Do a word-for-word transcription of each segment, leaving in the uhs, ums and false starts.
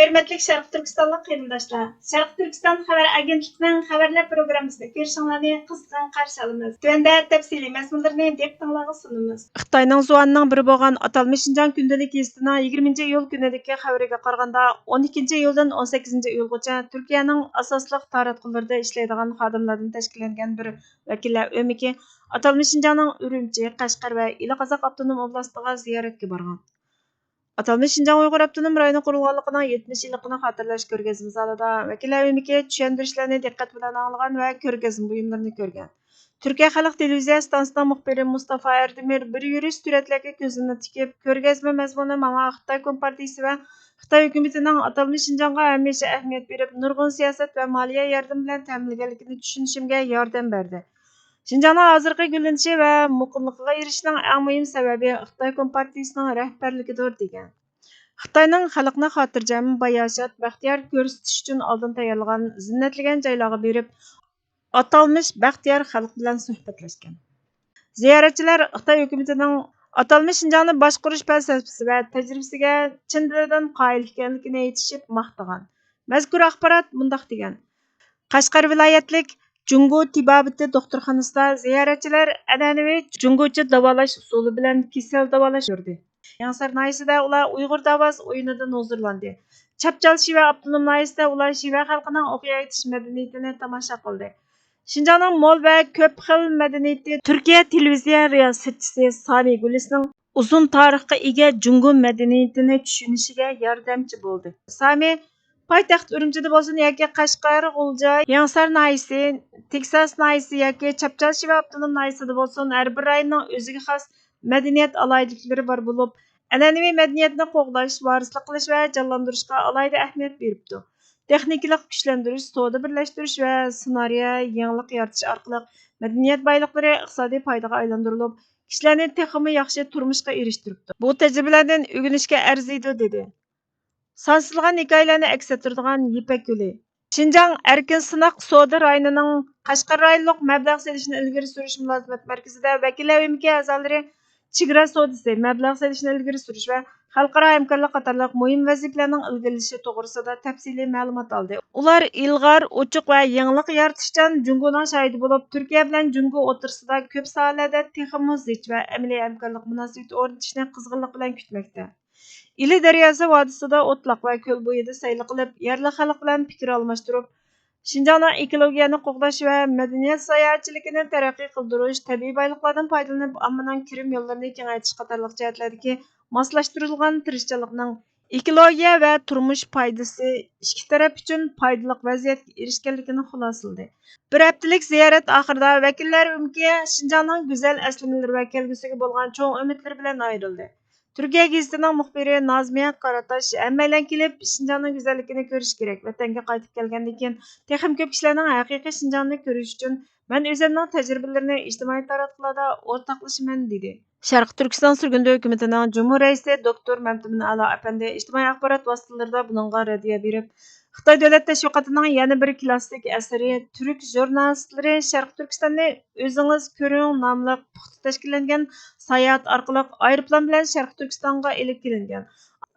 ھۆرمەتلىك شەرقىي تۈركىستانلىق قېرىنداشلار، شەرقىي تۈركىستان خەۋەر ئاگېنتلىقىنىڭ خەۋەرلەر پروگراممىسىنى كۆرۈشۈڭلارنى قىزغىن قارشى ئالىمىز. تۆۋەندە تەپسىلىي مەزمۇنلىرىنى دىققىتىڭلارغا سۇنىمىز. خىتاينىڭ زۇۋانىنىڭ بىرى بولغان ئاتالمىش شىنجاڭ كۈندىلىك گېزىتىنىڭ يىگىرمىنچى ئىيۇل كۈنىدىكى خەۋىرىگە قارىغاندا، ئون ئىككىنچى ئىيۇلدىن ئون سەككىزىنچى ئىيۇلغىچە تۈركىيەنىڭ ئاساسلىق تاراتقۇلىرىدا ئىشلەيدىغان خادىملاردىن تەشكىللەنگەن بىر ۋەكىللەر ئۆمىكى ئاتالمىش شىنجاڭنىڭ ئۈرۈمچى، قەشقەر ۋە ئىلى قازاق ئاپتونوم ئوبلاستىغا زىيارەتكە بارغان. ئاتالمىش شىنجاڭ ئۇيغۇر ئاپتونوم رايونى قۇرۇلغانلىقىنىڭ يەتمىش يىللىقىنى خاتىرىلەش كۆرگەزمە زالىدا ۋەكىللەر ئۆمىكى چۈشەندۈرۈشلەرنى دىققەت بىلەن ئاڭلىغان ۋە كۆرگەزمە بۇيۇملىرىنى كۆرگەن. تۈركىيە خەلق تېلېۋىزىيە ئىستانسىسىنىڭ مۇخبىرى مۇستافا ئەردېمىر بىر يۈرۈش سۈرەتلەرگە كۆزىنى تىكىپ، كۆرگەزمە مەزمۇنى ماڭا خىتاي كومپارتىيىسى ۋە خىتاي ھۆكۈمىتىنىڭ ئاتالمىش شىنجاڭغا ھەمىشە ئەھمىيەت بېرىپ، نۇرغۇن سىياسەت ۋە مالىيە ياردىمى بىلەن تەمىنلىگەنلىكىنى چۈشىنىشىمگە ياردەم بەردى. شىنجاڭنىڭ ھازىرقى گۈللىنىشى ۋە مۇقىملىقىغا ئېرىشىشنىڭ ئەڭ مۇھىم سەۋەبى خىتاي كومپارتىيىسىنىڭ رەھبەرلىكىدۇر، دېگەن. خىتاينىڭ خەلقنى خاتىرجەم، باياشات، بەختىيار كۆرسىتىش ئۈچۈن ئالدىن تەييارلىغان زىننەتلىگەن جايلارغا بېرىپ، ئاتالمىش بەختىيار خەلق بىلەن سۆھبەتلەشكەن. زىيارەتچىلەر خىتاي ھۆكۈمىتىنىڭ ئاتالمىش شىنجاڭنى باشقۇرۇش پەلسەپىسى ۋە تەجرىبىسىگە چىن دىلىدىن قايىل ئىكەنلىكىنى ئېيتىشىپ ماختىغان. مەزكۇر ئاخبارات مۇنداق دېگەن: قەشقەر ۋىلايەتلىك جۇڭگو تېبابىتى دوختۇرخانىسىدا زىيارەتچىلەر ئەنئەنىۋى جۇڭگوچە داۋالاش ئۇسۇلى بىلەن كېسەل داۋالاش كۆردى. يېڭىسار ناھىيەسىدە ئۇلار ئۇيغۇر داۋاسى ئويۇنىدىن ھۇزۇرلاندى. چاپچال شىۋە ئاپتونوم ناھىيەسىدە ئۇلار شىۋە خەلقىنىڭ ئوقيا ئېيتىش مەدەنىيىتىنى تاماشا قىلدى. شىنجاڭنىڭ مول ۋە كۆپ خىل مەدەنىيىتى تۈركىيە تېلېۋىزىيە رىياسەتچىسى سامى گۈلىسنىڭ ئۇزۇن تارىخقا ئىگە جۇڭگو مەدەنىيىتىنى چۈشىنىشىگە ياردەمچى بولدى. سامى پايتەخت ئۈرۈمچىدە بولسۇن ياكى قەشقەر، غۇلجا، يېڭىسار ناھىيەسى، تېكساس ناھىيەسى ياكى چاپچال شىۋە ئاپتونوم ناھىيەسىدە بولسۇن، ھەر بىر رايوننىڭ ئۆزىگە خاس مەدەنىيەت ئالاھىدىلىكلىرى بار بولۇپ، ئەنئەنىۋى مەدەنىيەتنى قوغداش، ۋارىسلىق قىلىش ۋە جانلاندۇرۇشقا ئالاھىدە ئەھمىيەت بېرىپتۇ. تېخنىكىلىق كۈچلەندۈرۈش، سودا بىرلەشتۈرۈش ۋە سېنارىيە يېڭىلىق يارىتىش ئارقىلىق مەدەنىيەت بايلىقلىرى ئىقتىسادىي پايدىغا ئايلاندۇرۇلۇپ، كىشىلەرنى تېخىمۇ ياخشى تۇرمۇشقا ئېرىشتۈرۈپتۇ. بۇ تەجرىبىلەردىن ئۆگىنىشكە ئەرزىيدۇ، دېدى. سانسىزلىغان ھېكايىلەرنى ئەكس ئەتتۈرىدىغان يىپەك يولى. شىنجاڭ ئەركىن سىناق سودا رايونىنىڭ قەشقەر رايونلۇق مەبلەغ سېلىشنى ئىلگىرى سۈرۈش مۇلازىمەت مەركىزىدە ۋەكىللەر ئۆمىكى ئەزالىرى چېگرا سودىسى، مەبلەغ سېلىشنى ئىلگىرى سۈرۈش ۋە خەلقئارا ھەمكارلىق قاتارلىق مۇھىم ۋەزىپىلەرنىڭ ئىلگىرىلىشى توغرىسىدا تەپسىلىي مەلۇمات ئالدى. ئۇلار ئىلغار، ئوچۇق ۋە يېڭىلىق يارىتىشچان جۇڭگونىڭ شاھىتى بولۇپ، تۈركىيە بىلەن جۇڭگو ئوتتۇرىسىدا كۆپ ساھەلەردە تېخىمۇ زىچ ۋە ئەمەلىي ھەمكارلىق مۇناسىۋىتى ئورنىتىشنى قىزغىنلىق بىلەن كۈتمەكتە. ئىلى دەرياسى ۋادىسىدا ئوتلاق ۋە كۆل بويىدا سەيلە قىلىپ، يەرلىك خەلق بىلەن پىكىر ئالماشتۇرۇپ، شىنجاڭنىڭ ئېكولوگىيەنى قوغداش ۋە مەدەنىيەت ساياھەتچىلىكىنى تەرەققىي قىلدۇرۇش، تەبىئىي بايلىقلاردىن پايدىلىنىپ، ئاممىنىڭ كىرىم يوللىرىنى كېڭەيتىش قاتارلىق جەھەتلەردىكى ماسلاشتۇرۇلغان تىرىشچانلىقنىڭ ئېكولوگىيە ۋە تۇرمۇش پايدىسى ئىككى تەرەپ ئۈچۈن پايدىلىق ۋەزىيەتكە ئېرىشكەنلىكىنى خۇلاسىلىدى. بىر ھەپتىلىك زىيارەت ئاخىرىدا ۋەكىللەر ئۆمىكى شىنجاڭنىڭ گۈزەل ئەسلىمىلىرى ۋە كەلگۈسىگە بولغان چوڭ ئۈمىدلىرى بىلەن ئايرىلدى. تۈركىيە گېزىتىنىڭ مۇخبىرى نازمىيە قاراتاش ھەممەيلەن كېلىپ، شىنجاڭنىڭ گۈزەللىكىنى كۆرۈشى كېرەك. ۋەتەنگە قايتىپ كەلگەندىن كېيىن، تېخىمۇ كۆپ كىشىلەرنىڭ ھەقىقىي شىنجاڭنى كۆرۈشى ئۈچۈن مەن ئۆزۈمنىڭ تەجرىبىلىرىنى ئىجتىمائىي تاراتقۇلاردا ئورتاقلىشىمەن، دېدى. شەرقىي تۈركىستان سۈرگۈندە ھۆكۈمىتىنىڭ جۇمھۇر رەئىسى دوكتور مەمتىمىن ئەلا ئەپەندى ئىجتىمائىي ئاخبارات ۋاسىتىلىرىدا بۇنىڭغا رەددىيە بېرىپ، خىتاي دۆلەت تەشۋىقاتىنىڭ يەنە بىر كلاسسىك ئەسىرى، تۈرك ژۇرنالىستلىرى شەرقىي تۈركىستاننى ئۆزىڭىز كۆرۈڭ ناملىق پۇختا تەشكىللەنگەن ساياھەت ئارقىلىق ئايروپىلان بىلەن شەرقىي تۈركىستانغا ئېلىپ كېلىنگەن.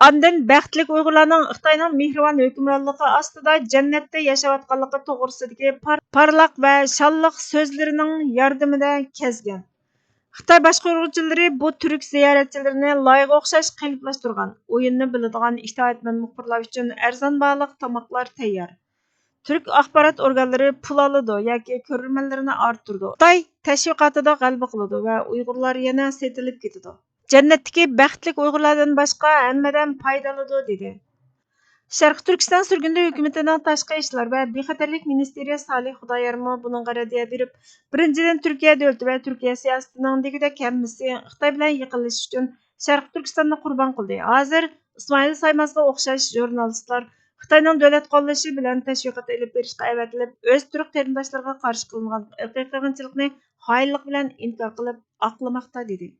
ئاندىن بەختلىك ئۇيغۇرلارنىڭ خىتاينىڭ مېھرىبان ھۆكۈمرانلىقى ئاستىدا جەننەتتە ياشاۋاتقانلىقى توغرىسىدىكى پار-، پارلاق ۋە شانلىق سۆزلىرىنىڭ ياردىمىدە كەزگەن. خىتاي باشقۇرغۇچىلىرى بۇ تۈرك زىيارەتچىلىرىنى لايغا ئوخشاش قېلىپلاشتۇرغان، ئويۇننى بىلىدىغان ئىتائەتمەن مۇخبىرلار ئۈچۈن ئەرزان باھالىق تاماقلار تەييار. تۈرك ئاخبارات ئورگانلىرى پۇل ئالىدۇ ياكى كۆرۈرمەنلىرىنى ئارتتۇرىدۇ. خىتاي تەشۋىقاتىدا غەلىبە قىلىدۇ ۋە ئۇيغۇرلار يەنە سېتىلىپ كېتىدۇ. جەننەتتىكى بەختلىك ئۇيغۇرلاردىن باشقا ھەممىدىن پايدىلىنىدۇ، دېدى. شەرقىي تۈركىستان سۈرگۈندە ھۆكۈمىتىنىڭ تاشقى ئىشلار ۋە بىخەتەرلىك مىنىستىرى سالىھ خۇدايارمۇ بۇنىڭغا رەددىيە بېرىپ، بىرىنچىدىن، تۈركىيە دۆلىتى ۋە تۈركىيە سىياسىتىنىڭ دېگۈدەك ھەممىسى خىتاي بىلەن يېقىنلىشىش ئۈچۈن شەرقىي تۈركىستاننى قۇربان قىلدى. ھازىر ئىسمائىل سايمازغا ئوخشاش ژۇرنالىستلار خىتاينىڭ دۆلەت قوللىشى بىلەن تەشۋىقات ئېلىپ بېرىشقا ئەۋەتىلىپ، ئۆز تۈرك قېرىنداشلىرىغا قارشى قىلىنغان ئىرقىي قىرغىنچىلىقنى خائىنلىق بىلەن ئىنكار قىلىپ ئاقلىماقتا، دېدى.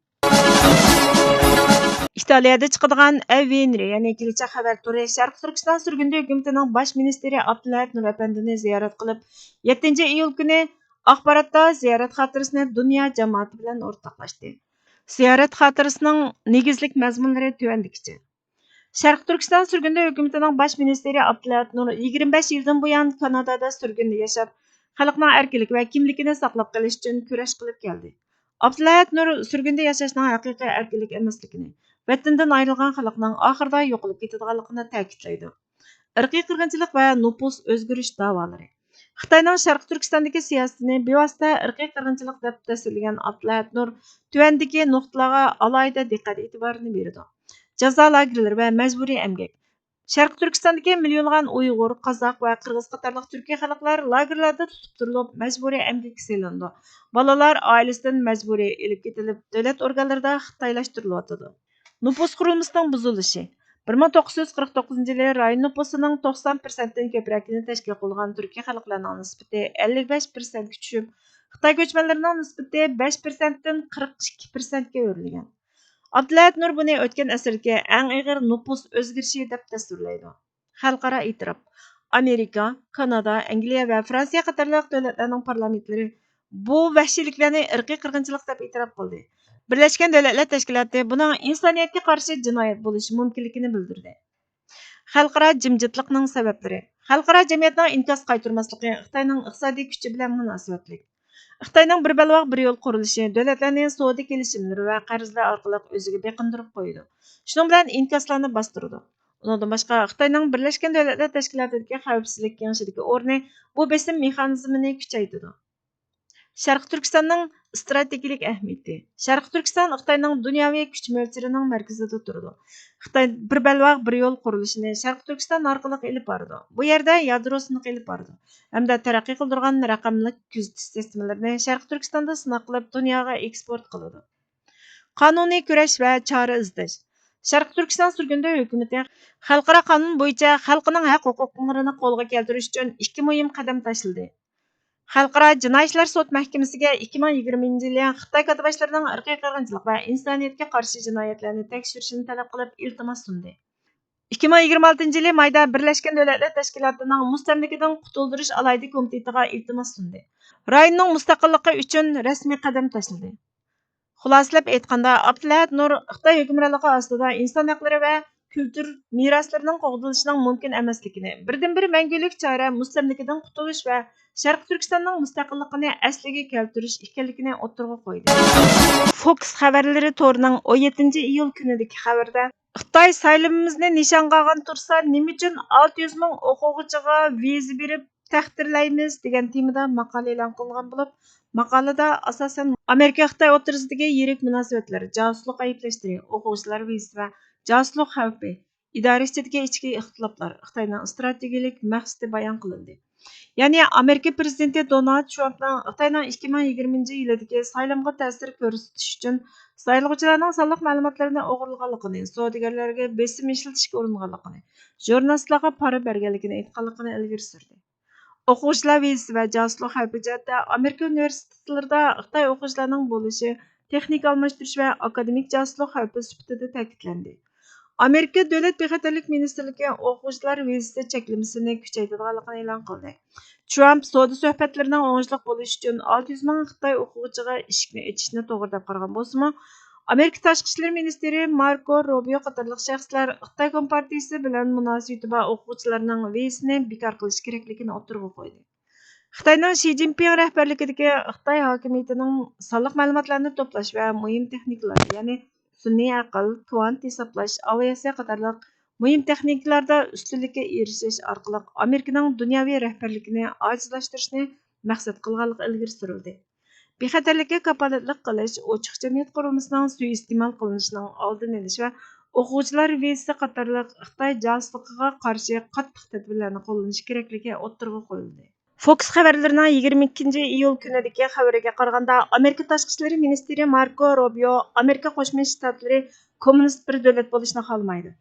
ئىتالىيەدە چىقىدىغان ئەۋۋېنرى، يەنى كېلىچە خەۋەر تورى شەرقىي تۈركىستان سۈرگۈندە ھۆكۈمىتىنىڭ باش مىنىستىرى ئابدۇلئەھەت نۇر ئەپەندىنى زىيارەت قىلىپ، يەتتىنچى ئىيۇل كۈنى ئاخباراتتا زىيارەت خاتىرىسىنى دۇنيا جامائىتى بىلەن ئورتاقلاشتى. زىيارەت خاتىرىسىنىڭ نېگىزلىك مەزمۇنلىرى تۆۋەندىكىچە. شەرقىي تۈركىستان سۈرگۈندە ھۆكۈمىتىنىڭ باش مىنىستىرى ئابدۇلەھەت نۇر يىگىرمە بەش يىلدىن بۇيان كانادادا سۈرگۈندە ياشاپ، خەلقنىڭ ئەركىنلىكى ۋە كىملىكىنى ساقلاپ قېلىش ئۈچۈن كۈرەش قىلىپ كەلدى. ئابدۇلەھەت نۇر سۈرگۈندە ياشاشنىڭ ھەقىقىي ئەركىنلىك ئەمەسلىكىنى، ۋەتىنىدىن ئايرىلغان خەلقنىڭ ئاخىرىدا يوقىلىپ كېتىدىغانلىقىنى تەكىتلەيدۇ. ئىرقىي قىرغىنچىلىق ۋە نوپۇس ئۆزگىرىش داۋالىرى. خىتاينىڭ شەرقىي تۈركىستاندىكى سىياسىتىنى بىۋاسىتە ئىرقىي قىرغىنچىلىق دەپ تەسۋىرلىگەن ئابدۇلەھەت نۇر تۆۋەندىكى نۇقتىلارغا ئالاھىدە دىققەت ئېتىبارىنى بېرىدۇ: جازا لاگېرلىرى ۋە مەجبۇرىي ئەمگەك. شەرقىي تۈركىستاندىكى مىليونلىغان ئۇيغۇر، قازاق ۋە قىرغىز قاتارلىق تۈركىي خەلقلەر لاگېرلاردا تۇتۇپ تۇرۇلۇپ، مەجبۇرىي ئەمگەككە سېلىنىدۇ. بالىلار ئائىلىسىدىن مەجبۇرىي ئېلىپ كېتىلىپ، دۆلەت ئورگانلىرىدا خىتايلاشتۇرۇلۇۋاتىدۇ. نوپۇس قۇرۇلمىسىنىڭ بۇزۇلۇشى. بىر مىڭ توققۇز يۈز قىرىق توققۇزىنچى يىلى رايون نوپۇسىنىڭ توقسان پىرسەنتتىن كۆپرەكىنى تەشكىل قىلغان تۈركىي خەلقلەرنىڭ نىسبىتى ئەللىك بەش پىرسەنتكە چۈشۈپ، خىتاي كۆچمەنلىرىنىڭ نىسبىتى بەش پىرسەنتتىن قىرىق ئىككى پىرسەنتكە ئۆرلىگەن. ئابدۇلەھەت نۇر بۇنى ئۆتكەن ئەسىردىكى ئەڭ ئېغىر نوپۇس ئۆزگىرىشى دەپ تەسۋىرلەيدۇ. خەلقئارا ئېتىراپ. ئامېرىكا، كانادا، ئەنگلىيە ۋە فرانسىيە قاتارلىق دۆلەتلەرنىڭ پارلامېنتلىرى بۇ ۋەھشىيلىكلەرنى ئىرقىي قىرغىنچىلىق دەپ ئېتىراپ قىلدى. بىرلەشكەن دۆلەتلەر تەشكىلاتى بۇنىڭ ئىنسانىيەتكە قارشى جىنايەت بولۇشى مۇمكىنلىكىنى بىلدۈردى. خەلقئارا جىمجىتلىقنىڭ سەۋەبلىرى. خەلقئارا جەمئىيەتنىڭ ئىنكاس قايتۇرماسلىقى خىتاينىڭ ئىقتىسادىي كۈچى بىلەن مۇناسىۋەتلىك. خىتاينىڭ بىر بەلباغ بىر يول قۇرۇلۇشى دۆلەتلەرنى سودا كېلىشىملىرى ۋە قەرزلەر ئارقىلىق ئۆزىگە بېقىندۇرۇپ قويىدۇ. شۇنىڭ بىلەن ئىنكاسلارنى باستۇرىدۇ. ئۇنىڭدىن باشقا، خىتاينىڭ بىرلەشكەن دۆلەتلەر تەشكىلاتىدىكى خەۋپسىزلىك كېڭىشىدىكى ئورنى بۇ بېسىم مېخانىزمىنى كۈچەيتىدۇ. شەرقىي تۈركىستاننىڭ ئىستراتېگىيىلىك ئەھمىيىتى. شەرقىي تۈركىستان خىتاينىڭ دۇنياۋى كۈچ مۆلچىرىنىڭ مەركىزىدە تۇرىدۇ. خىتاي بىر بەلباغ بىر يول قۇرۇلۇشىنى شەرقىي تۈركىستان ئارقىلىق ئېلىپ بارىدۇ. بۇ يەردە يادرو سىنىقى ئېلىپ بارىدۇ ھەمدە تەرەققىي قىلدۇرغان رەقەملىك كۆزىتىش سىستېمىلىرىنى شەرقىي تۈركىستاندا سىناق قىلىپ، دۇنياغا ئېكسپورت قىلىدۇ. قانۇنىي كۈرەش ۋە چارە ئىزدەش. شەرقىي تۈركىستان سۈرگۈندە ھۆكۈمىتى خەلقئارا قانۇن بويىچە خەلقىنىڭ ھەق ھوقۇقلىرىنى قولغا كەلتۈرۈش ئۈچۈن ئىككى مۇھىم قەدەم تاشلىدى. خەلقئارا جىنايى ئىشلار سوت مەھكىمىسىگە ئىككى مىڭ يىگىرمىنچى يىلى خىتاي كاتتىباشلىرىنىڭ ئىرقىي قىرغىنچىلىق ۋە ئىنسانىيەتكە قارشى جىنايەتلەرنى تەكشۈرۈشىنى تەلەپ قىلىپ ئىلتىماس سۇندى. ئىككى مىڭ يىگىرمە ئالتىنچى يىلى مايدا بىرلەشكەن دۆلەتلەر تەشكىلاتىنىڭ مۇستەملىكىدىن قۇتۇلدۇرۇش ئالاھىدە كومىتېتىغا ئىلتىماس سۇندى. رايوننىڭ مۇستەقىللىقى ئۈچۈن رەسمىي قەدەم تاشلىدى. خۇلاسىلەپ ئېيتقاندا، ئابدۇلەھەت نۇر خىتاي ھۆكۈمرانلىقى ئاستىدا ئىنسان ھەقلىرى ۋە كۈلتۈر مىراسلىرىنىڭ قوغدىلىشىنىڭ مۇمكىن ئەمەسلىكىنى، بىردىنبىر مەڭگۈلۈك چارە مۇستەملىكىدىن قۇتۇلۇش ۋە شەرقىي تۈركىستاننىڭ مۇستەقىللىقىنى ئەسلىگە كەلتۈرۈش ئىكەنلىكىنى ئوتتۇرىغا قويدى. فوكس خەۋەرلىرى تورىنىڭ ئون يەتتىنچى ئىيۇل كۈنىدىكى خەۋىرىدە، خىتاي سايلىمىمىزنى نىشانغا ئالغان تۇرسا، نېمە ئۈچۈن ئالتە يۈز مىڭ ئوقۇغۇچىغا ۋىزا بېرىپ تەقدىرلەيمىز دېگەن تېمىدا ماقالە ئېلان قىلىنغان بولۇپ، ماقالىدا ئاساسەن ئامېرىكا خىتاي ئوتتۇرىسىدىكى يىرىك مۇناسىۋەتلەر، جاسۇسلۇق ئەيىبلەشلىرى، ئوقۇغۇچىلار ۋىزىسى ۋە جاسۇسلۇق خەۋپى، ئىدارە ئىچىدىكى ئىچكى ئىختىلاپلار، خىتاينىڭ ئىستراتېگىيىلىك مەقسىتى بايان قىلىندى. يەنى ئامېرىكا پىرېزىدېنتى دونالد ترامپنىڭ خىتاينىڭ ئىككى مىڭ يىگىرمىنچى يىلىدىكى سايلامغا تەسىر كۆرسىتىش ئۈچۈن سايلىغۇچىلارنىڭ سانلىق مەلۇماتلىرىنى ئوغرىلىغانلىقىنى، سودىگەرلەرگە بېسىم ئىشلىتىشكە ئۇرۇنغانلىقىنى، ژۇرنالىستلارغا پارا بەرگەنلىكىنى ئېيتقانلىقىنى ئىلگىرى سۈردى. ئوقۇغۇچىلار ۋىزىسى ۋە جاسۇسلۇق خەۋپى جەھەتتە ئامېرىكا ئۇنىۋېرسىتېتلىرىدا خىتاي ئوقۇغۇچىلارنىڭ بولۇشى تېخنىكا ئالماشتۇرۇش ۋە ئاكادېمىك جاسۇسلۇق خەۋپى سۈپىتىدە تەكىتلەندى. ئامېرىكا دۆلەت بىخەتەرلىك مىنىستىرلىكى ئوقۇغۇچىلار ۋىزىسى چەكلىمىسىنى كۈچەيتىدىغانلىقىنى ئېلان قىلدى. ترامپ سودا سۆھبەتلىرىنىڭ ئوڭۇشلۇق بولۇشى ئۈچۈن ئالتە يۈز مىڭ خىتاي ئوقۇغۇچىغا ئىشىكنى ئېچىشنى توغرا دەپ قارىغان بولسىمۇ، ئامېرىكا تاشقى ئىشلار مىنىستىرى ماركو روبىيو قاتارلىق شەخسلەر خىتاي كومپارتىيىسى بىلەن مۇناسىۋىتى بار ئوقۇغۇچىلارنىڭ ۋىزىسىنى بىكار قىلىش كېرەكلىكىنى ئوتتۇرىغا قويدى. خىتاينىڭ شى جىنپىڭ رەھبەرلىكىدىكى خىتاي ھاكىمىيىتىنىڭ سانلىق مەلۇماتلارنى توپلاش ۋە مۇھىم تېخنىكىلارنى، يەنى سۈنئىي ئەقىل، كۋانت ھېسابلاش، ئاۋىئاتسىيە قاتارلىق مۇھىم تېخنىكىلاردا ئۈستۈنلۈككە ئېرىشىش ئارقىلىق ئامېرىكىنىڭ دۇنياۋى رەھبەرلىكىنى ئاجىزلاشتۇرۇشنى مەقسەت قىلغانلىقى ئىلگىرى سۈرۈلدى. بىخەتەرلىككە كاپالەتلىك قىلىش، ئوچۇق جەمئىيەت قۇرۇلمىسىنىڭ سۇيىئىستېمال قىلىنىشىنىڭ ئالدىنى ئېلىش ۋە ئوقۇغۇچىلار ۋىزىسى قاتارلىق خىتاي جاسۇسلۇقىغا قارشى قاتتىق تەدبىرلەرنى قوللىنىش كېرەكلىكى ئوتتۇرىغا قويۇلدى. فوكس خەۋەرلىرىنىڭ يىگىرمە ئىككىنچى ئىيۇل كۈنىدىكى خەۋىرىگە قارىغاندا، ئامېرىكا تاشقى ئىشلىرى مىنىستىرى ماركو روبىيو ئامېرىكا قوشما شتاتلىرى كوممۇنىست بىر دۆلەت بولۇشنى خالىمايدۇ.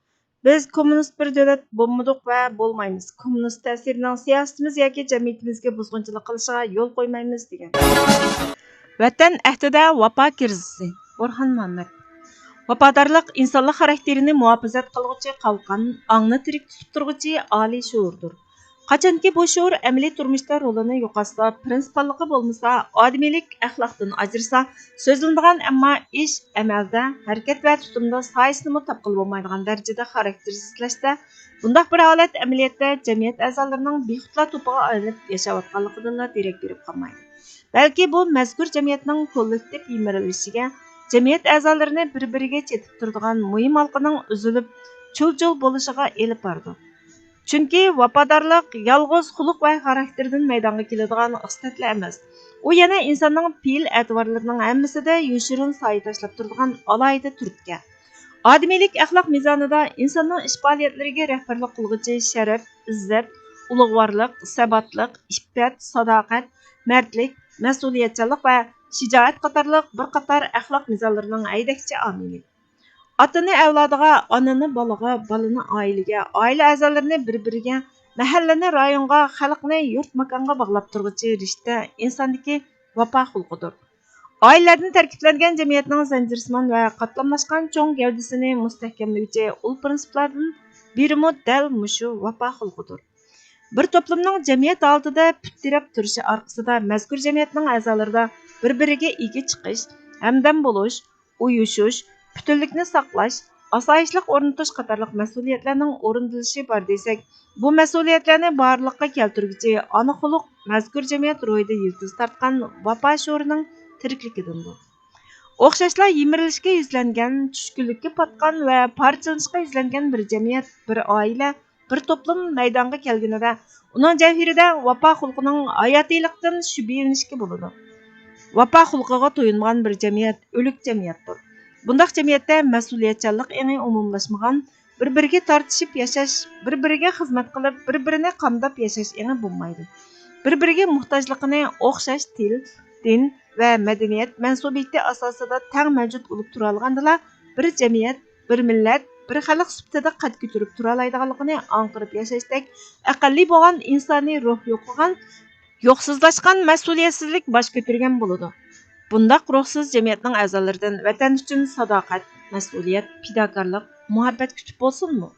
بىز كوممۇنىست بىر دۆلەت بولمىدۇق ۋە بولمايمىز. كوممۇنىست تەسىرىنىڭ سىياسىتىمىز ياكى جەمئىيىتىمىزگە بۇزغۇنچىلىق قىلىشىغا يول قويمايمىز، دېگەن. ۋەتەن ئەھدىدە ۋاپا كىرىزىسى. بورھان مۇھەممەد. ۋاپادارلىق ئىنسانلىق خاراكتېرىنى مۇھاپىزەت قىلغۇچى قالقان، ئاڭنى تىرىك تۇتۇپ تۇرغۇچى ئالىي شوئۇردۇر. قاچانكى بۇ شور ئەمەلىي تۇرمۇشتا رولىنى يوقاتسا، پىرىنسىپاللىقى بولمىسا، ئادىمىيلىك ئەخلاقتىن ئاجرىسا، سۆزلىنىدىغان، ئەمما ئىش، ئەمەلدە، ھەرىكەت ۋە تۇتۇمدا سايىسىنىمۇ تاپقىلى بولمايدىغان دەرىجىدە خاراكتېرسىزلەشسە، بۇنداق بىر ھالەت ئەمەلىيەتتە جەمئىيەت ئەزالىرىنىڭ بىخۇدلار توپىغا ئايلىنىپ ياشاۋاتقانلىقىدىنلا دېرەك بېرىپ قالمايدۇ. بەلكى بۇ مەزكۇر جەمئىيەتنىڭ كوللېكتىپ يىمىرىلىشىگە، جەمئىيەت ئەزالىرىنى بىر-بىرىگە چېتىپ تۇرىدىغان مۇھىم ھالقىنىڭ ئۈزۈلۈپ، چۇل-چۇل بولۇشىغا ئېلىپ بارىدۇ. چۈنكى ۋاپادارلىق يالغۇز خۇلق ۋە خاراكتېردىن مەيدانغا كېلىدىغان خىسلەتلا ئەمەس. ئۇ يەنە ئىنساننىڭ پېئىل-ئەتىۋارلىرىنىڭ ھەممىسىدە يوشۇرۇن سايە تاشلاپ تۇرىدىغان ئالاھىدە تۈرتكە. ئادىمىيلىك ئەخلاق مىزانىدا ئىنساننىڭ ئىش-پائالىيەتلىرىگە رەھبەرلىك قىلغۇچى شەرەپ، ئىززەت، ئۇلۇغۋارلىق، سەباتلىق، ئىپپەت، ساداقەت، مەردلىك، مەسئۇلىيەتچانلىق ۋە شىجائەت قاتارلىق بىر قاتار ئەخلاق مىزانلىرىنىڭ ھەيدەكچى ئامىلى. ئاتىنى ئەۋلادىغا، ئانىنى بالىغا، بالىنى ئائىلىگە، ئائىلە ئەزالىرىنى بىر-بىرىگە، مەھەللىنى رايونغا، خەلقنى يۇرت-ماكانغا باغلاپ تۇرغۇچى رىشتە ئىنساندىكى ۋاپا خۇلقىدۇر. ئائىلىلەردىن تەركىبلەنگەن جەمئىيەتنىڭ زەنجىرسىمان ۋە قاتلاملاشقان چوڭ گەۋدىسىنى مۇستەھكەملىگۈچى ئۇل پىرىنسىپلاردىن بىرىمۇ دەل مۇشۇ ۋاپا خۇلقىدۇر. بىر توپلۇمنىڭ جەمئىيەت ھالىتىدە پۇت تىرەپ تۇرۇشى ئارقىسىدا مەزكۇر جەمئىيەتنىڭ ئەزالىرىدا بىر-بىرىگە ئىگە چىقىش، ھەمدەم بولۇش، ئۇيۇشۇش، پۈتۈنلۈكنى ساقلاش، ئاسايىشلىق ئورنىتىش قاتارلىق مەسئۇلىيەتلەرنىڭ ئورۇندىلىشى بار دېسەك، بۇ مەسئۇلىيەتلەرنى بارلىققا كەلتۈرگۈچى ئانا خۇلق مەزكۇر جەمئىيەت روھىدا يىلتىز تارتقان ۋاپا شورىنىڭ تىرىكلىكىدىندۇر. ئوخشاشلا يىمىرىلىشكە يۈزلەنگەن، چۈشكۈنلۈككە پاتقان ۋە پارچىلىنىشقا يۈزلەنگەن بىر جەمئىيەت، بىر ئائىلە، بىر توپلۇم مەيدانغا كەلگىنىدە، ئۇنىڭ جەۋھىرىدە ۋاپا خۇلقىنىڭ ھاياتىيلىقتىن شۈبھىلىنىشكە بولىدۇ. ۋاپا خۇلقىغا تويۇنمىغان بىر جەمئىيەت ئۆلۈك جەمئىيەتتۇر. بۇنداق جەمئىيەتتە مەسئۇلىيەتچانلىق ئېڭى ئومۇملاشمىغان، بىر-بىرىگە تارتىشىپ ياشاش، بىر-بىرىگە خىزمەت قىلىپ، بىر-بىرىنى قامداپ ياشاش ئېڭى بولمايدۇ. بىر-بىرىگە موھتاجلىقىنى ئوخشاش تىل، دىن ۋە مەدەنىيەت مەنسۇبىيىتى ئاساسىدا تەڭ مەۋجۇت بولۇپ تۇرالىغاندىلا، بىر جەمئىيەت، بىر مىللەت، بىر خەلق سۈپىتىدە قەد كۆتۈرۈپ تۇرالايدىغانلىقىنى ئاڭقىرىپ ياشاشتەك ئەقەللىي بولغان ئىنسانىي روھ يوقىغان، يوقسۇزلاشقان، مەسئۇلىيەتسىزلىك باش كۆتۈرگەن بولىدۇ. بۇنداق روھسىز جەمئىيەتنىڭ ئەزالىرىدىن ۋەتەن ئۈچۈن ساداقەت، مەسئۇلىيەت، پىداكارلىق، مۇھەببەت كۈتۈپ بولسۇنمۇ؟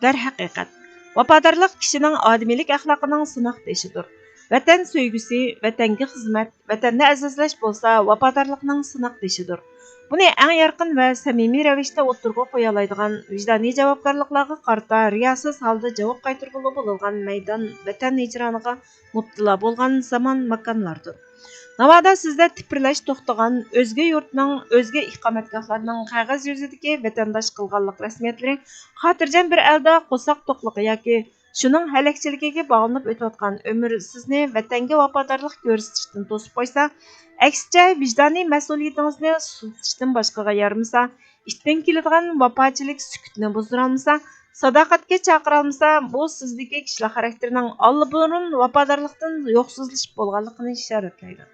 دەرھەقىقەت، ۋاپادارلىق كىشىنىڭ ئادىمىيلىك ئەخلاقىنىڭ سىناق تېشىدۇر. ۋەتەن سۆيگۈسى، ۋەتەنگە خىزمەت، ۋەتەننى ئەزىزلەش بولسا ۋاپادارلىقنىڭ سىناق تېشىدۇر. بۇنى ئەڭ يارقىن ۋە سەمىمىي رەۋىشتە ئوتتۇرىغا قويالايدىغان ۋىجدانىي جاۋابكارلىقلارغا قارىتا رىياسىز ھالدا جاۋاب قايتۇرغىلى بولىدىغان مەيدان ۋەتەن ھىجرانىغا مۇپتىلا بولغان زامان ماكانلاردۇر. ناۋادا سىزدە تىپىرلەش توختىغان، ئۆزگە يۇرتنىڭ، ئۆزگە ئىقامەتگاھلارنىڭ قەغەز يۈزىدىكى ۋەتەنداش قىلغانلىق رەسمىيەتلىرى خاتىرجەم بىر ئەلدە قورساق توقلۇقى ياكى شۇنىڭ ھەلەكچىلىكىگە باغلىنىپ ئۆتۈۋاتقان ئۆمۈر سىزنى ۋەتەنگە ۋاپادارلىق كۆرسىتىشتىن توسۇپ قويسا، ئەكسىچە ۋىجدانىي مەسئۇلىيىتىڭىزنى سۇسلىتىشتىن باشقىغا يارىمىسا، ئىتتىن كېلىدىغان ۋاپاچىلىك سۈكۈتنى بۇزدۇرالمىسا، ساداقەتكە چاقىرالمىسا، بۇ سىزدىكى كىشىلىك خاراكتېرنىڭ ئاللىبۇرۇن ۋاپادارلىقتىن يوقسۇزلىشىپ بولغانلىقىنى ئىشارەتلەيدۇ.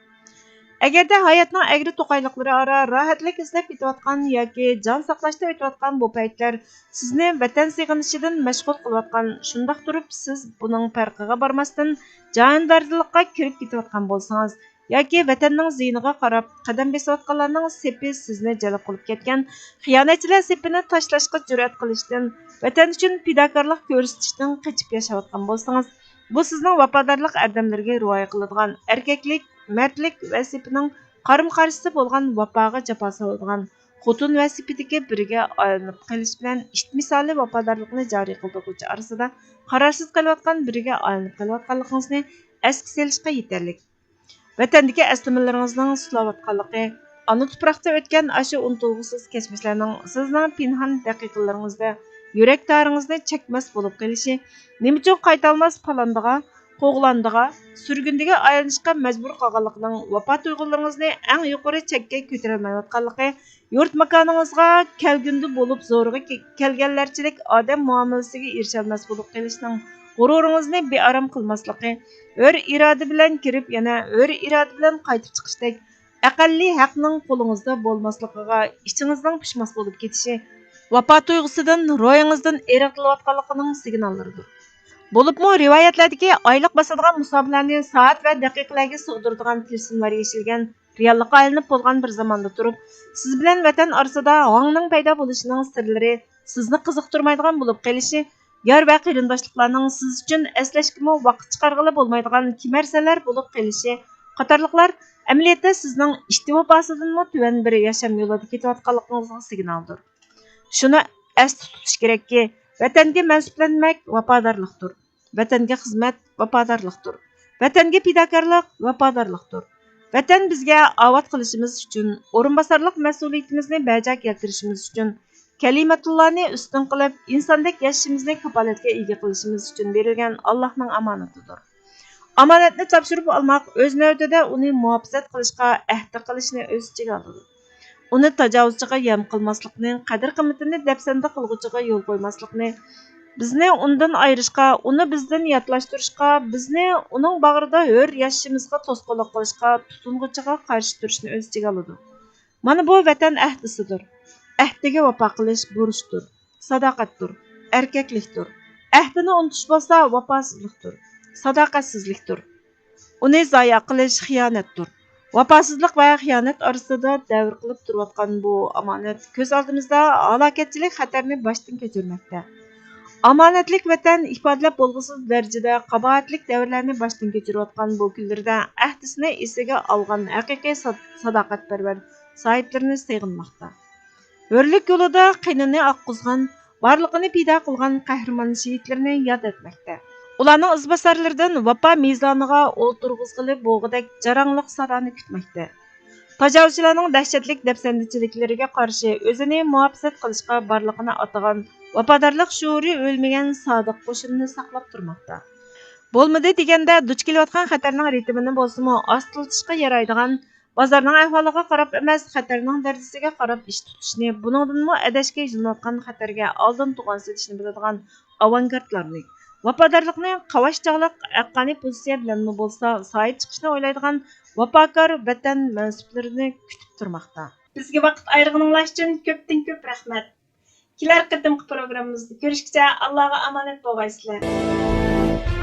ئەگەردە ھاياتنىڭ ئەگرى توقايلىقلىرى ئارا راھەتلىك ئىزدەپ كېتىۋاتقان ياكى جان ساقلاشتا ئۆتۈۋاتقان بۇ پەيتلەر سىزنى ۋەتەن سېغىنىشىدىن مەشغۇل قىلىۋاتقان، شۇنداق تۇرۇپ سىز بۇنىڭ پەرقىگە بارماستىن، جاھانداردىلىققا كىرىپ كېتىۋاتقان بولسىڭىز، ياكى ۋەتەننىڭ زىيىنىغا قاراپ قەدەم بېسىۋاتقانلارنىڭ سېپى سىزنى جەلپ قىلىپ كەتكەن، خىيانەتچىلەر سېپىنى تاشلاشقا جۈرئەت قىلىشتىن، ۋەتەن ئۈچۈن پىداكارلىق كۆرسىتىشتىن قېچىپ ياشاۋاتقان بولسىڭىز، بۇ سىزنىڭ ۋاپادارلىق ئەردەملىرىگە رىئايە قىلىدىغان ئەركەكلىك، مەردلىك ۋە سېپىنىڭ قارىمۇ قارشىسى بولغان، ۋاپاغا جاپا سالىدىغان خوتۇن ۋە سېپىدىكى بىرىگە ئايلىنىپ قېلىش بىلەن ئىت مىسالى ۋاپادارلىقنى جارى قىلدۇرغۇچى ئارىسىدا قارارسىز قېلىۋاتقان بىرىگە ئايلىنىپ قېلىۋاتقانلىقىڭىزنى ئەسكە سېلىشقا يېتەرلىك. ۋەتەندىكى ئەسلىمىلىرىڭىزنىڭ سۇلاۋاتقانلىقى، ئانا تۇپراقتا ئۆتكەن ئاشۇ ئۇنتۇلغۇسىز كەچمىشلەرنىڭ سىزنىڭ پىنھان دەقىقىلىرىڭىزدە يۈرەك تارىڭىزنى چەكمەس بولۇپ قېلىشى، نېمە ئۈچۈن قايتالماس پالاندىغا، قوغلاندىغا، سۈرگۈندىگە ئايلىنىشقا مەجبۇر قالغانلىقىنىڭ ۋاپا تۇيغۇلىرىڭىزنى ئەڭ يۇقىرى چەككە كۆتۈرەلمەيۋاتقانلىقى، يۇرت ماكانىڭىزغا كەلگۈندە بولۇپ زورىغا كە-، كەلگەنلەرچىلىك ئادەم مۇئامىلىسىگە ئېرىشەلمەس بولۇپ قېلىشنىڭ غۇرۇرىڭىزنى بىئارام قىلماسلىقى، ھۆر ئىرادە بىلەن كىرىپ يەنە ھۆر ئىرادە بىلەن قايتىپ چىقىشتەك ئەقەللىي ھەقنىڭ قولىڭىزدا بولماسلىقىغا ئىچىڭىزنىڭ پۇشماس بولۇپ كېتىشى، ۋاپا تۇيغۇسىدىن روھىڭىزدىن ئېرىغدىلىۋاتقانلىقىنىڭ سىگناللىرىدۇر. بولۇپمۇ رىۋايەتلەردىكى ئايلىق باسىدىغان مۇسابىلەرنى سائەت ۋە دەقىقىلەرگە سىغدۇرىدىغان تىلسىملار يېشىلگەن، رېئاللىققا ئايلىنىپ بولغان بىر زاماندا تۇرۇپ، سىز بىلەن ۋەتەن ئارىسىدا ھاڭنىڭ پەيدا بولۇشىنىڭ سىرلىرى سىزنى قىزىقتۇرمايدىغان بولۇپ قېلىشى، يار ۋە قېرىنداشلىقلارنىڭ سىز ئۈچۈن ئەسلەشكىمۇ ۋاقىت چىقارغىلى بولمايدىغان كېمەرسەنلەر بولۇپ قېلىشى قاتارلىقلار ئەمەلىيەتتە سىزنىڭ ئىشتىۋاپاسىدىنمۇ تۆۋەن بىر ياشام يولىدا كېتىۋاتقانلىقىڭىزغا سىگنالدۇر. شۇنى ئەستە تۇتۇش كېرەككى، ۋەتەنگە مەنسۇپلەنمەك ۋاپادارلىقتۇر. ۋەتەنگە خىزمەت ۋاپادارلىقتۇر. ۋەتەنگە پىداكارلىق ۋاپادارلىقتۇر. ۋەتەن بىزگە ئاۋات قىلىشىمىز ئۈچۈن، ئورۇنباسارلىق مەسئۇلىيىتىمىزنى بەجا كەلتۈرۈشىمىز ئۈچۈن، كەلىمەتۇللانى ئۈستۈن قىلىپ، ئىنساندەك ياشىشىمىزنى كاپالەتكە ئىگە قىلىشىمىز ئۈچۈن بېرىلگەن ئاللاھنىڭ ئامانىتىدۇر. ئامانەتنى تاپشۇرۇپ ئالماق ئۆز نۆۋىتىدە ئۇنى مۇھاپىزەت قىلىشقا ئەھدە قىلىشنى ئۆز ئىچىگە ئالىدۇ. ئۇنى تاجاۋۇزچىغا يەم قىلماسلىقنى، قەدىر-قىممىتىنى دەپسەندە قىلغۇچىغا يول قويماسلىقنى، بىزنى ئۇنىدىن ئايرىشقا، ئۇنى بىزدىن ياتلاشتۇرۇشقا، بىزنى ئۇنىڭ باغرىدا ھۆر ياشىشىمىزغا توسقۇنلۇق قىلىشقا تۇتۇنغۇچىغا قارشى تۇرۇشنى ئۆز ئىچىگە ئالىدۇ. مانا بۇ ۋەتەن ئەھدىسىدۇر. ئەھدىگە ۋاپا قىلىش بۇرچتۇر، ساداقەتتۇر، ئەركەكلىكتۇر. ئەھدىنى ئۇنتۇش بولسا ۋاپاسىزلىقتۇر، ساداقەتسىزلىكتۇر. ئۇنى زايە قىلىش خىيانەتتۇر. ۋاپاسىزلىق ۋە خىيانەت ئارىسىدا دەۋر قىلىپ تۇرۇۋاتقان بۇ ئامانەت كۆز ئالدىمىزدا ھالاكەتچىلىك خەتەرنى باشتىن كەچۈرمەكتە. ئامانەتلىك ۋەتەن ئىپادىلەپ بولغۇسىز دەرىجىدە قاباھەتلىك دەۋرلەرنى باشتىن كەچۈرۈۋاتقان بۇ كۈنلىرىدە ئەھدىسىنى ئېسىگە ئالغان ھەقىقىي ساد-، ساداقەتپەرۋەر ساھىبلىرىنى سېغىنماقتا. ھۆرلۈك يولىدا قېنىنى ئاققۇزغان، بارلىقىنى پىدا قىلغان قەھرىمان شېھىتلىرىنى ياد ئەتمەكتە. ئۇلارنىڭ ئىزباسارلىرىدىن ۋاپا مىزانىغا ئولتۇرغۇزغىلى بوغۇدەك جاراڭلىق سادانى كۈتمەكتە. تاجاۋۇزچىلارنىڭ دەھشەتلىك دەپسەندىچىلىكلىرىگە قارشى ئۆزىنى مۇھاپىزەت قىلىشقا بارلىقىنى ئاتىغان ۋاپادارلىق شورى ئۆلمىگەن سادىق قوشۇنىنى ساقلاپ تۇرماقتا. بولمىدى دېگەندە دۇچ كېلىۋاتقان خەتەرنىڭ رىتىمىنى بولسىمۇ ئاستىلىتىشقا يارايدىغان، بازارنىڭ ئەھۋالىغا قاراپ ئەمەس، خەتەرنىڭ دەرىجىسىگە قاراپ ئىش تۇتۇشنى، بۇنىڭدىنمۇ ئەدەشكە يۈزلىنىۋاتقان خەتەرگە ئالدىن تۇغان سېلىشنى بىلىدىغان ئاۋانگارتلارنى، ۋاپادارلىقنى قاۋاشچاقلىق، ھەققانىي پوزىتسىيە بىلەنمۇ بولسا ساھىب چىقىشنى ئويلايدىغان ۋاپاكار ۋەتەن مەنسۇپلىرىنى كۈتۈپ تۇرماقتا. بىزگە ۋاقىت ئايرىغىنىڭلار ئۈچۈن كۆپتىن كۆپ رەھمەت. كېلەر قېتىمقى پروگراممىمىزدا كۆرۈشكىچە ئاللاغا ئامانەت بولغايسىلەر.